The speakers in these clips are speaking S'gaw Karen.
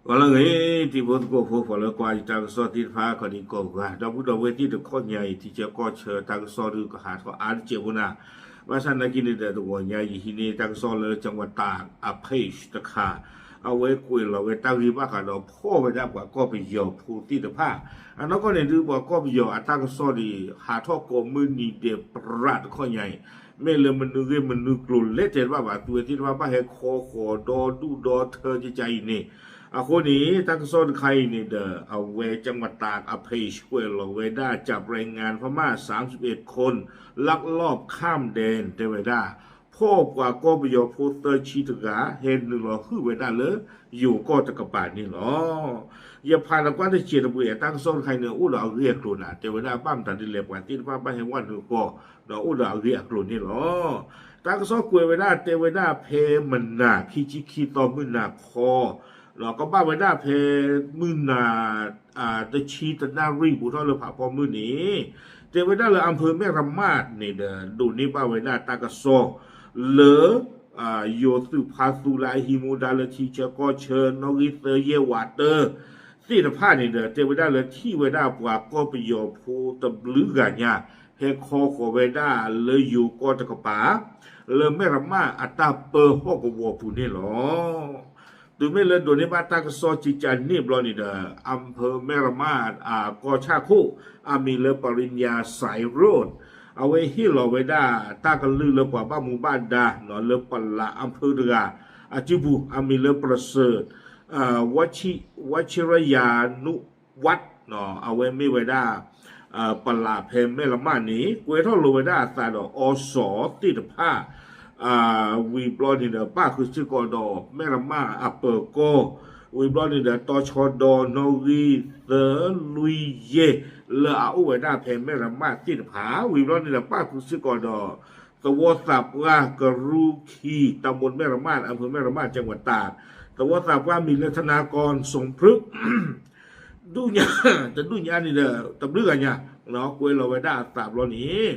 ဂီၤလၢအဂ့ၤ တံၤဖိသကိးဖိ ပှၤလၢကွၢ်ယတၢ်ကစီၣ်သ့ၣ်တဖၣ် ခီဒံကိးဂၤ ဒီပုၢ်ဒီဝဲၢ်သ့ၣ်တဖၣ် တခီညါအံၤ ထံဆၢကီၢ်ဆၢတၢ်ကစီၣ်ဒုးကဟးထီၣ်အါတစဲးဖိနၤ, ဘၣ်ဆၣ်နာ်က့န့ၣ်ဒီး တဂီၤညါယဟံးန့ၢ်တၢ်ကစီၣ်လၢ ကၠၣ်ဝတၤ အ page တခါ, အဝဲကွဲးလီၤဝဲတၢ်ဂ့ၢ်ဘၣ်ဃးဒီးဖီၣ်ဝဲဒၣ်ပှၤကီၢ်ပယီၤဖိသ့ၣ်တဖၣ်, အနီၢ်ကီၢ်န့ၣ်ဒုး ပှၤကီၢ်ပယီၤအတၢ်ကစီၣ်ဒံး ဟးထီၣ်ကိးမုၢ်နံၤဒဲးပြးတခီညါအံၤ, မ့ၢ်လၢမနုၤဂ့ၢ်မနုၤကျိၤလဲၣ်တဲတဘၣ်ဘၣ်, သုဝဲသ့ၣ်တဖၣ်ဘၣ်ဟဲခီဃီၤဒီဒူၣ်ဒီထၢကကါအံၤန့ၣ်, အဃိန့ၣ် တၢ်ကစီၣ်တခါအံၤန့ၣ်ဒီး အဝဲကၠၣ်ဝတၤအ page ကွဲးလီၤဝဲဒၣ် จับแรงงานพม่าสามสิบเอ็ดคนลักลอบข้ามแดน တဲဝဲဒၣ် ဖီၣ်ပှၤကီၢ်ပယီၤဖိသၢဆံတဂၤ ဟဲနုာ်လီၤဟုၣ်ဝဲဒၣ်လၢယိၤကီၢ်တကပၤန့ၣ်လီၤ. ယဖးနကွၢ်တစဲးတပှဲၤ တၢ်ကစီၣ်တခါအံၤန့ၣ် အိၣ်ဒီးအဂ့ၢ်အကျိၤနၤ, တဲဝဲဒၣ်ဘၣ်မတၤဒ်လဲၣ် ပှၤသ့ၣ်တဖၣ်ဘၣ်ဟဲဝဲနုာ်ဃီၤ ဒီးအိၣ်ဒီးအဂ့ၢ်အကျိၤန့ၣ်လီၤ. တၢ်ကစီၣ်ကွဲးဝဲဒၣ်တဲဝဲဒၣ်ဖဲမနၤ ခံဆံခံသီမုၢ်နၤခီ ဒီးကဘၣ်ဝဲဒၣ်ဖဲမုၢ်နၤ တဆံတနၣ်ရံၣ်ဘူးထီၣ်လၢဖးဖီမုၢ်န့ၣ်, တဲဝဲဒၣ်လၢ อำเภอแม่ระมาด န့ၣ်ဒီး ဒိးန့ၢ်ဘၣ်ဝဲဒၣ်တၢ်ကစီၣ် လၢ ယိၤသုးဖါသူလၢအဟံးမူဒါလၢထံဆၢကီၢ်ဆၢ နီၣ်ဂံၢ်သၢယဲၢ်ဝးတၢ သ့ၣ်တဖၣ်န့ၣ်ဒီး တဲဝဲဒၣ်လၢထံၣ်ဝဲဒၣ်ပှၤကီၢ်ပယီၤဖိတဘျုးဂၤညါ ဟဲခီဃီၤဝဲဒၣ်လၢယိၤကီၢ်တကပၤ လၢမဲၢ်ရမၢ်အတၢ်ပၢဟီၣ်ကဝီၤပူၤန့ၣ်လီၤ. တုၤမ့ၢ်လၢဒိးန့ၢ်ဘၣ်တၢ်ကစီၣ်ကကါန့ၣ်ဘျီန့ၣ်ဒီး อำเภอแม่ระมาด ကီၢ်ဆၣ်ခိၣ် အမံၤလၢ ปริญญาสายโรจน์ အဝဲဟ့ၣ်လီၤဝဲဒၣ်တၢ်ကလုၢ်လၢပှၤဘၣ်မူဘၣ်ဒါလၢပလးအဖၢတဂၤ အစုပူၤ အမံၤလၢ ประเสริฐ ဝชิรยานุวัฒน์ အဝဲမ့ၢ်ဝဲဒၣ် ပလးဖဲမဲၢ်ရမၢ်န့ၣ် ကွဲးထီၣ်လိာ်ဝဲဒၣ်အသးဒီးအီစီၣ်သ့ၣ်တဖၣ် ဝံၤဘျီန့ၣ်ဒီး ပၣ်ဃုာ်စ့ၢ်ကီးဒီးမဲၢ်ရမၢ်အပၢၤကီၢ်, ဝံၤဘျီန့ၣ်ဒီး တီၤဆီဒီနီၣ်ဂံၢ်သၢလွံၢ်ယဲၢ် လၢအအိၣ်ဝဲဒၣ်ဖဲမဲၢ်ရမၢ်သ့ၣ်တဖၣ်, ဝံၤဘျီန့ၣ်ဒီး ပၣ်ဃုာ်စ့ၢ်ကီးဒီး သဝီသးပှၢ်ကရူၢ်ခံ ตำบลแม่ระมาด อำเภอแม่ระมาด จังหวัดตาก သဝီသးပှၢ်မံၤလၢ ธนากร สมพฤกษ์ ဒူၣ်ညါ တဒူၣ်ညါန့ၣ်ဒီး တဘျုးဂၤညါ ကွဲးလီၤဝဲဒၣ်အသးဘျီန့ၣ်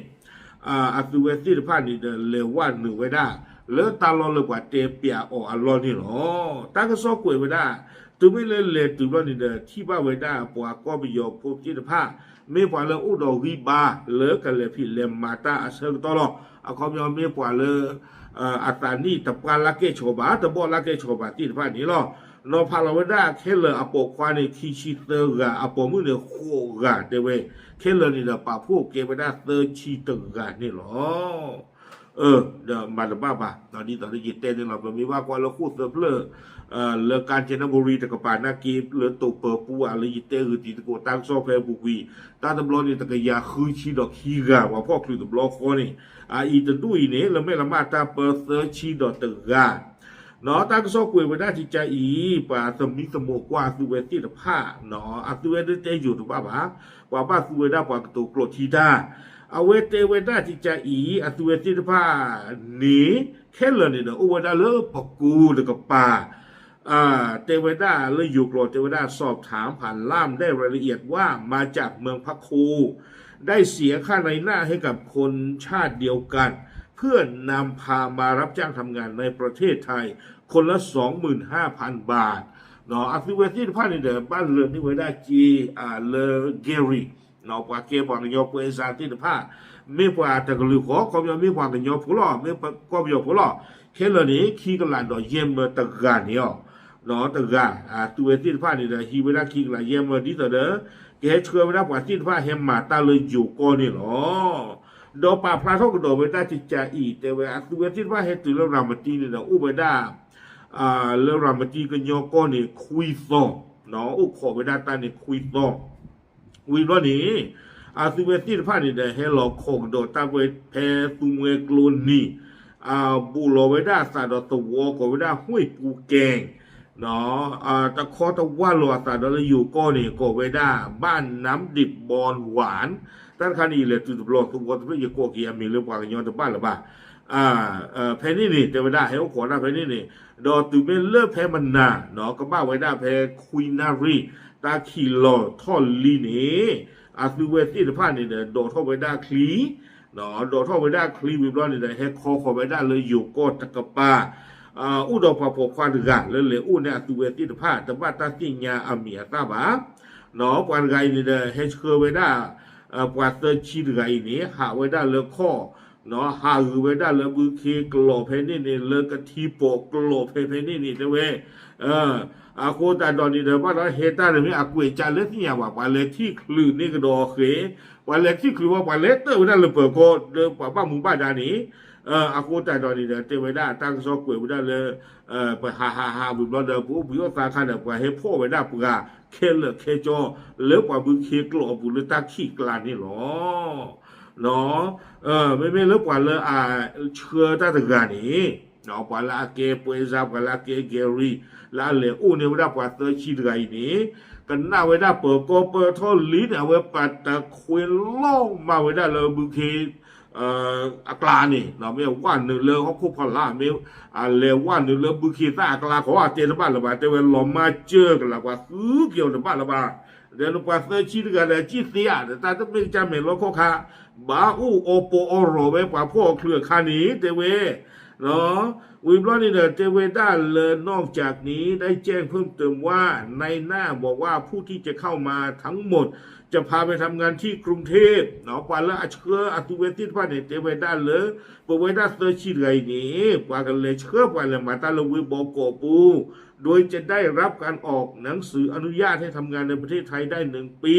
အသုဝဲသ့ၣ်တဖၣ်န့ၣ်ဒီး လဲၤဝဲနုာ်ဝဲဒၣ် လၢတၢ်လီၢ်လၢပှၤတဲပျးအီၤအလီၢ်န့ၣ်လီၤ. တၢ်ကစီၣ်ကွဲးဝဲဒၣ် တုၤမ့ၢ်လၢလဲၤတုၤဘျီန့ၣ်ဒီး ထံၣ်ဘၣ်ဝဲဒၣ်ပှၤကီၢ်ပယီၤဖိသ့ၣ်တဖၣ် မ့ၢ်ပှၤလၢအိၣ်ဒီးဂံၢ်ဘါ လၢကလဲၤဖံးလဲၤမၤတၢ်အဆၢကတီၢ်လီၤ. အခီပညီမ့ၢ်ပှၤလၢ အသးနံၣ်တပှၢ်လၢ်ကဲၣ်ဆိးဘၣ် တဘီၣ်လၢ်ကဲၣ်ဆိးဘၣ်သ့ၣ်တဖၣ်န့ၣ်လီၤ. နီၤဖးလီၤဝဲဒၣ်ခဲလၢာ်အပိာ်ခွါန့ၣ် ခံဆံသၢဂၤ အပိာ်မုၣ်န့ၣ်ဃိးဂၤတဲဝဲ, ခဲလၢာ်န့ၣ်ဒီးပာ်ဖှိၣ်ကဲဝဲဒၣ်သၢဆံတဂၤန့ၣ်လီၤ. ဒီးမၤတဘၣ်ဘၣ် ဒ်သိးဒီးယတဲန့ၣ်လီၤ ပမ့ၢ်ဘၣ်ကွၢ်လၢဃိၣ်သၢဖျၢၣ် လၢကၣ်စဲၣ်နဘူရံၤတကပၤနာ်က့ လၢတိာ်ပၢၤပူၤအလၢယတဲဂုာ်တံၤသကိးတၢ်ကစီၣ်ဖဲအပူၤကွံာ် တၢ်တဘျီန့ၣ် တကယၤဃုဆံဒီးခံဂၤ ပှၤဖီၣ်ချုးတဘျီဃီန့ၣ် အအံၤတဒူၣ်အံၤန့ၣ် လၢမဲၢ်ရမၢ်တၢ်ပၢသၢဆံဒီးတဂၤ နီၤ တၢ်ကစီၣ်ကွဲးဝဲဒၣ်ကကါအံၤ ပှၤသမံသမိးကွၢ်အသုဝဲသ့ၣ်တဖၣ် အသုဝဲဒၣ်တဲယိၤတဘၣ်ဘၣ် ပှၤဘၣ်သုဝဲဒၣ်ပှၤကတိၤကျိးထံတၢ် အဝဲတဲဝဲဒၣ်ကကါအံၤ အသုဝဲသ့ၣ်တဖၣ်န့ၣ် ခဲလၢာ်န့ၣ်ဒီး အိၣ်ဝဲဒၣ်လၢပကိတကပၤ တဲဝဲဒၣ်လၢယိၤကျိာ် တဲဝဲဒၣ် สอบถามผ่านล่ามได้รายละเอียดว่ามาจากเมืองพระโค ได้เสียค่าในหน้าให้กับคนชาติเดียวกัน เพื่อนำพามารับจ้างทำงานในประเทศไทย คนละสองหมื่นห้าพันบาท အသုဝဲသ့ၣ်တဖၣ်န့ၣ်ဒီး ဘၣ်လၢာ်န့ၢ်ဝဲဒၣ်က့ လၢ Gary ပှၤကဲပှၤကညီပွဲစားသ့ၣ်တဖၣ် မ့ၢ်ပှၤတကလုာ်ဃီ ခီပညီမ့ၢ်ပှၤကညီဖိလီၤ မ့ၢ်ကီၢ်ပယီၤဖိလီၤ ခဲလၢာ်န့ၣ် ခံကလးဒီးယဲၢ်မၢတဂၤန့ၣ်လီၤ တဂၤ အသုဝဲသ့ၣ်တဖၣ်န့ၣ်ဒီး ဟံးဝဲဒၣ်ခံကလးယဲၢ်မၢ ဒ်သိးဒီး ကဟဲဆှၢဝဲဒၣ်ပှၤသ့ၣ်တဖၣ်ဟဲမၤတၢ်လၢယိၤကီၢ်န့ၣ်လီၤ. ဒီးပာ်ဖျါထီၣ်ကဒီးဝဲဒၣ်ကကါအံၤ တဲဝဲ အသုဝဲသ့ၣ်တဖၣ်ဟဲတုၤလၢရၤမတံန့ၣ်ဒီး အိၣ်ဝဲဒၣ် လၢရၤမတံကညီကီၢ်န့ၣ် ခွံသီ အိၣ်ခိးဝဲဒၣ်တၢ်န့ၣ်ခွံသီ ဝံၤဘျီန့ၣ် အသုဝဲသ့ၣ်တဖၣ်န့ၣ်ဒီး ဟဲလီၤခိးကဒီးတၢ်ဝဲဖဲသူမှဲကျိနံၤ ဘူးလီၤဝဲဒၣ်အသးဒီးသဝီကိးဝဲဒၣ် ห้วยปูแกง တခီတဝၢ်လီၤအသးဒီးလၢယိၤကီၢ်န့ၣ် ကိးဝဲဒၣ် บ้านน้ำดิบบอนหวาน တၢ်တခါန့ၣ် ယလဲၤတုၤတဘျီ သဝီတဖျၢၣ် ယကိးက့ၤအမံၤလၢပှၤကညီတဘၣ်လၢၤဘၣ် ဖဲန့ၣ်န့ၣ် တဲဝဲဒၣ် ဟဲအိၣ်ခိးတၢ်ဖဲန့ၣ်န့ၣ် ဒီးတုၤမ့ၢ်လၢဖဲမနၤ ကဘၣ်ဝဲဒၣ်ဖဲခွံနၣ်ရံၣ် တၢ်ခံးလီၤထီၣ်လံန့ၣ် အသုဝဲသ့ၣ်တဖၣ်န့ၣ်ဒီး ဒိးထီၣ်ဝဲဒၣ်ချံ ဒိးထီၣ်ဝဲဒၣ်ချံဝံၤဘျီန့ၣ်ဒီး ဟဲခီဃီၤဝဲဒၣ်လၢယိၤကီၢ်တကပၤ အိၣ်ဒီးပှၤပိာ်ခွါတဂၤလၢလဲၤအိၣ်န့ၣ်အသုဝဲသ့ၣ်တဖၣ် တဘၣ်တၢ်သ့ၣ်ညါအမံၤအသၣ်ဘၣ်. ပှၤတဂၤအံၤန့ၣ်ဒီး ဟဲဆှၢဝဲဒၣ် ပှၤသၢဆံတဂၤအံၤန့ၣ် ဟးဝဲဒၣ်လၢခီၣ်, ဟးဂုာ်ဝဲဒၣ်လၢဘုခ့ကျိာ်ဖဲန့ၣ်န့ၣ် လၢကထံပိာ်ကျိာ်ဖဲဖဲန့ၣ်န့ၣ် တဲဝဲ အဃိသတးဒီးန့ၣ်ဒီး ဘၣ်ဒီးဟဲတၢ်တမ့ၢ်အကွဲးကၢလၢသ့ၣ်ညါဘၣ် ပှၤလဲၤထံၣ်ချုးန့ၢ်ကဒီးဃဲၤ, ပှၤလဲၤထံၣ်ချုးဝဲ ပှၤလဲၤတၢၣ်ဝဲဒၣ်လၢပၢၤကီၢ်လၢပှၤဘၣ်မူဘၣ်ဒါန့ၣ်, အဃိသတးဒီးန့ၣ်ဒီး တဲဝဲဒၣ်တၢ်ကစီၣ်ကွဲးဝဲဒၣ်လၢ ပဟးဟးဟးဝံၤဘျီဒီး ပအိၣ်ဘှံးအိၣ်သါခါဒီး ပှၤဟဲဖီၣ်ဝဲဒၣ်ပှၤခဲလၢာ်ခဲဆ့ လၢပှၤဘုခ့ကျိာ်အပူၤလၢတၢ်ခံးကျါန့ၣ်လီၤ. မ့မ့ၢ်လၢပှၤလၢအဆှၢတၢ်တဂၤန့ၣ်, ပှၤလၢအကဲပှဲၤစါ ပှၤလၢအကဲကဲရံ လၢအလဲၤအိၣ်န့ၢ်ဝဲဒၣ်ပှၤသၢဆံတဂၤအံၤန့ၣ်, ကနၣ်ဝဲဒၣ်ပၢၤကီၢ်ပၢၢ်ထီၣ်လံန့ၣ် အဝဲပာ်တခွ့လီၤမၢ်ဝဲဒၣ်လၢဘုခ့ အကျါန့ၣ် မ့ၢ်ဝဲနုာ်လၢဟီၣ်ခိၣ်ဖီလာ် မ့ၢ်အလဲၤဝဲနုာ်လၢဘုခ့သၣ်အကျါခီ အတဲတဘၣ်လၢၤဘၣ် တဲဝဲလီၤမၢ်စၢၤကလး ပှၤဃုက့ၤအီၤတဘၣ်လၢၤဘၣ်. ဒီးပှၤသၢဆံတဂၤဒီး ကံၣ်သ့ဧါ ဒီးတၢ်တမ့ၢ်ကစၢ်မဲာ်လီၢ်ခီၣ်ခါ ဘၣ်အိၣ်အီပီအီရီၤဝဲပှၤဖီၣ်အီၤချုးအခါန့ၣ် တဲဝဲ ဝံၤဘျီန့ၣ်ဒီး တဲဝဲဒၣ်လၢ นอกจากนี้ได้แจ้งเพิ่มเติมว่า นายหน้าบอกว่าผู้ที่จะเข้ามาทั้งหมด จะพาไปทำงานที่กรุงเทพฯ ပှၤလၢအဆှၢအသုဝဲသ့ၣ်တဖၣ်န့ၣ် တဲဝဲဒၣ်လၢ ပဝဲဒၣ်သၢဆံတဂၤအံၤန့ၣ် ပှၤကလဲၤဆှၢပှၤလဲၤမၤတၢ်လၢဝ့ၢ်ဘီကီးပူၤ โดยจะได้รับการออกหนังสืออนุญาตให้ทำงานในประเทศไทยได้หนึ่งปี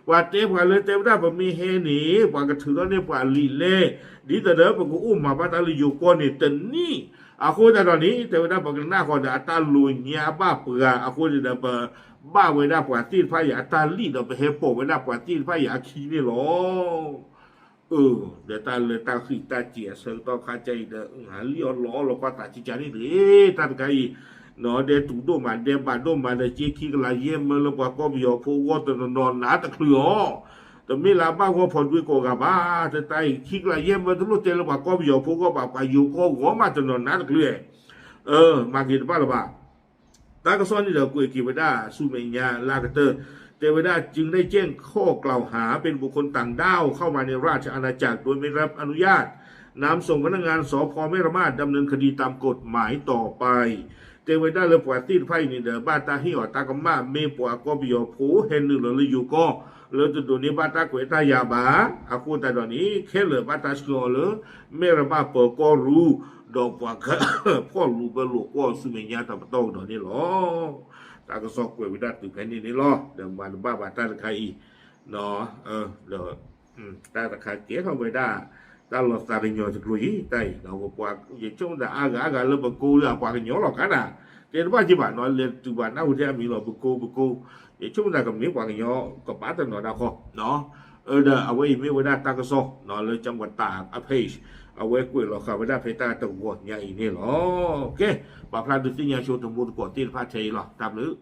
ပှၤတဲပှၤလၢတဲဝဲဒၣ်ပမ့ၢ်ဟဲန့ၣ် ပှၤကထုးထီၣ်န့ၢ်ပှၤလံာ်လဲၢ် ဒ်သိးဒီးပကအိၣ်မၤဘၣ်တၢ်လၢယိၤကီၢ်န့ၣ်တနံၣ်. အဃိသတးဒီးန့ၣ် တဲဝဲဒၣ်ပကနၣ်ဃီဒီးအတၢ်လိၤညါဘၣ်ပှၤ အဃိန့ၣ်ဒီး ပဘၣ်ဝဲဒၣ်ပှၤသ့ၣ်တဖၣ်အံၤအတၢ်လံၣ်ဒီး ပဟဲပိာ်ဝဲဒၣ်ပှၤသ့ၣ်တဖၣ်အံၤအခံန့ၣ်လီၤ. အၢ ဒီးတၢ်လၢတၢ်ဃံးတၢ်စ့ၤအဆၢကတီၢ်ခါကါအံၤဒီး ဟးလံၣ်အီၣ်လီအီၣ်လီၤကွၢ်သးကါန့ၣ်တဂ့ၤ တၢ်တခါအံၤ ဒဲးတူၢ်ဒိၣ်မး ဒဲးဘးဒိၣ်မးဒီး က့ခံကလးယဲၢ်မၢလၢပှၤကီၢ်ပယီၤဖိအဂီၢ်တနီၤနီၤနးတချုးအီၤ, တမ့ၢ်လၢအဘၣ်ဂီၢ်ဖီဒွဲကိးဂၤဘၣ်, တၢ်အံၤခံကလးယဲၢ်မၢတလိၣ်တဲလၢပှၤကီၢ်ပယီၤဖိအဂီၢ်ဘၣ်, ပှၤယိၤကီၢ်ဂီၢ်မးတနီၤနးတချုး, မၤက့ၤတဘၣ်လၢၤဘၣ်. တၢ်ကစီၣ်န့ၣ်ဒီး ကွဲးက့ၤဝဲဒၣ်ဆူမဲာ်ညါလၢအကတၢၢ်, တဲဝဲဒၣ် จึงได้แจ้งข้อกล่าวหาเป็นบุคคลต่างด้าวเข้ามาในราชอาณาจักรโดยไม่รับอนุญาต นำส่งพนักงาน สภ แม่ระมาด ดำเนินคดีตามกฎหมายต่อไป တဲဝဲဒၣ်လၢပှၤသ့ၣ်တဖၣ်အံၤန့ၣ်ဒီး ဘၣ်တၢ်ဟ့ၣ်အီၤတၢ်ကမၣ် မ့ၢ်ပှၤကီၢ်ပယီၤဖိဟဲနုာ်လီၤလၢယိၤကီၢ် လၢတဒိးန့ၢ်ဘၣ်တၢ်ခွဲးတၢ်ယာ်ဘၣ်, အဃိသတးဒီးန့ၣ် ခဲလၢာ်ဘၣ်တၢ်ဆှၢအီၤလၢ မဲၢ်ရဘၣ်ပၢၤကီၢ်ရူၢ်, ဒီးပှၤကဖီၣ်လူၤဘၢလိာ်ကွီၢ်ဆူမဲာ်ညါတပတီၢ်ကဒီးန့ၣ်လီၤ. တၢ်ကစီၣ်ကွဲးဝဲဒၣ်တုၤဖဲန့ၣ်န့ၣ်လီၤ. ဒီးမၤတဘၣ်ဘၣ်တၢ်တခါအံၤ, ဒီး တၢ်တခါကဲထီၣ်ဝဲဒၣ် တၢ်လီၤသးကညီၤတကျိၤအံၤ တၢ်အံၤ ပှၤ ယဆိကမိၣ်တၢ်အါဂၤအါဂၤလၢပကိးလၢအပှၤကညီလီၤကါနၤ, တဲတဘၣ်က့ၤဘၣ်နီၤ လဲၤတုၤဘၣ်နၢ်ဟူထဲအမံၤလီၤ ပကိးပကိး, ယဆိကမိၣ်တၢ်ကမ့ၢ်ပှၤကညီကဘၣ်တနီၤဒၣ်ဃီ, ဒီးအဝဲအံၤမ့ၢ်ဝဲဒၣ်တၢ်ကစီၣ်လၢ ကၠၢ်ပတး အ page အဝဲကွဲးလီၤဃာ်ဝဲဒၣ်ဖဲတၢ်တဂီၤညါအံၤန့ၣ်လီၤ. ကဲ, ပာ်ဖျါဒုးသ့ၣ်ညါဆိတမူတကိးသ့ၣ်တဖၣ်ထဲအံၤလီၤ. တၢ်ဘျုး